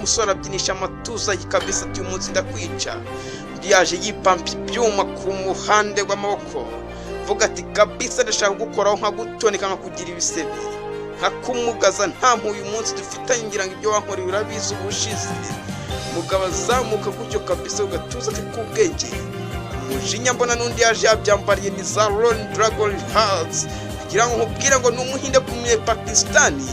Umusore abyinisha amatuza kabisa, ati: "Uyu munsi ndakwica." Undi yaje yipampa ibyuma ku muhande w'amaboko, vuga ati: "Kabisa ndashaka kugukoraho, nkagutoneka, nkakugira ibisebe, nkakumugaza. Nta mpuhwe uyu munsi dufitanye, ngira ngo ibyo wankoreye urabizi ubushize." Mugabo azamuka gutyo kabisa ku gatuza ke k'ubwenge, umujinya. Mbona n'undi yaje yabyambariye, ni za Ron Dragon Hearts. Kugira ngo nkubwire ngo ni Umuhinde ku Munyapakisitani,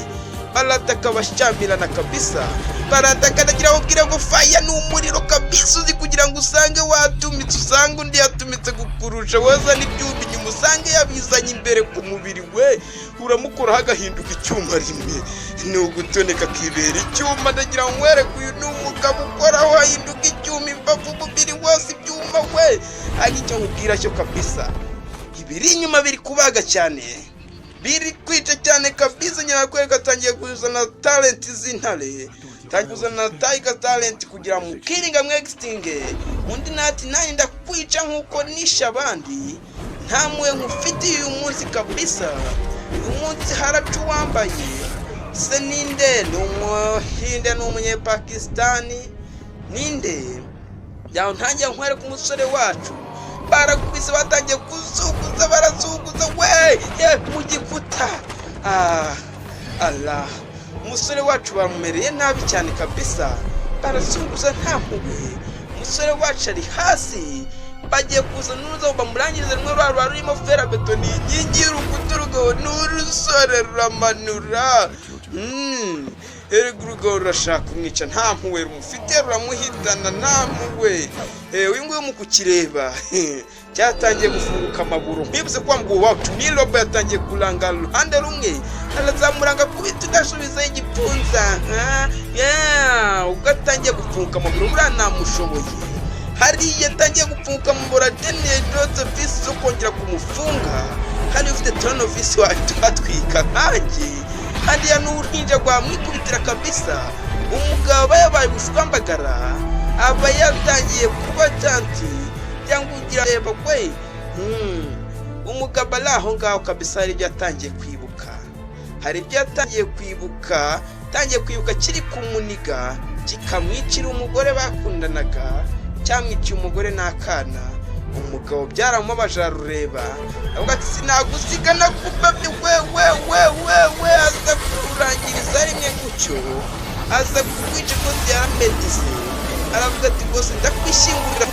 barataka, bashyamirana kabisa, barataka. Ndagira ngo nkubwire ngo fire ni umuriro kabisa. Uzi kugira ngo usange watumitse, usange undi yatumitse kukurusha, wazana ibyuma inyuma, usange yabizanye imbere ku mubiri we, uramukoraho agahinduka icyuma. Rimwe ni ugutoneka akibera icyuma. Ndagira ngo nkwereke, uyu ni umugabo ukoraho ahinduka icyuma, imbavu, umubiri wose ibyuma we. Ariko icyo nkubwira cyo kabisa, ibiri inyuma biri kubaga cyane, biri kwica cyane kabisa. Nyirakwereka atangiye kuzana talent z'intare, atangiye kuzana tiger talent kugira ngo mukiringa mwegisinge. Undi nati: "Nanjye ndakwica nk'uko nishe abandi, nta mpuhwe nkufitiye uyu munsi kabisa. Uyu munsi haraca uwambaye." Se ninde? Ni Umuhinde, ni Umunyepakisitani, ninde? Yawe ntangiye nkwereka umusore wacu, barakubise, batangiye kuzunguza, barazunguza we ye mu gikuta. Ah Allah, umusore wacu bamumereye nabi cyane kabisa, barazunguza nta mpuhwe. Umusore wacu ari hasi, bagiye kuza n'uruza bamurangirize rumwe rwa rwa rurimo fer à béton, ni inkingi y'urukuta, urugabo n'urusore ruramanura. Erega urugabo rurashaka kumwica, nta mpuhwe rumufite, ruramuhitana nta mpuhwe. Uyu nguyu mu kukireba cyatangiye gufunguka amaguru. Nkwibutse ko wa mugabo wacu ni robo, yatangiye kurangara uruhande rumwe, arazamura agakubita, ugasubizaho igipfunza. Yeah, ubwo atangiye gufunguka amaguru, buriya namushoboye. Hariya atangiye gupfuka amaguru, akeneye dotse visi zo kongera kumufunga. Hariya ufite tournevis wahita uhatwika nkanjye. Hariya n'uruhinja rwamwikubitira kabisa. Umugabo aba yabaye ubushwambagara, aba yatangiye kuba tanti cyangwa ugira reba we. Umugabo ari aho ngaho kabisa, hari ibyo yatangiye kwibuka, hari ibyo yatangiye kwibuka, atangiye kwibuka kiri kumuniga kikamwicira umugore bakundanaga, cyamwiciye umugore n'akana. Umugabo byaramubabaje, ararureba, avuga ati: "Sinagusiga nakubabye we we we we we." Aza kurangiriza rimwe gutyo, aza kukwica rwose, yaramedize, aravuga ati: "Rwose ndakwishyingurira."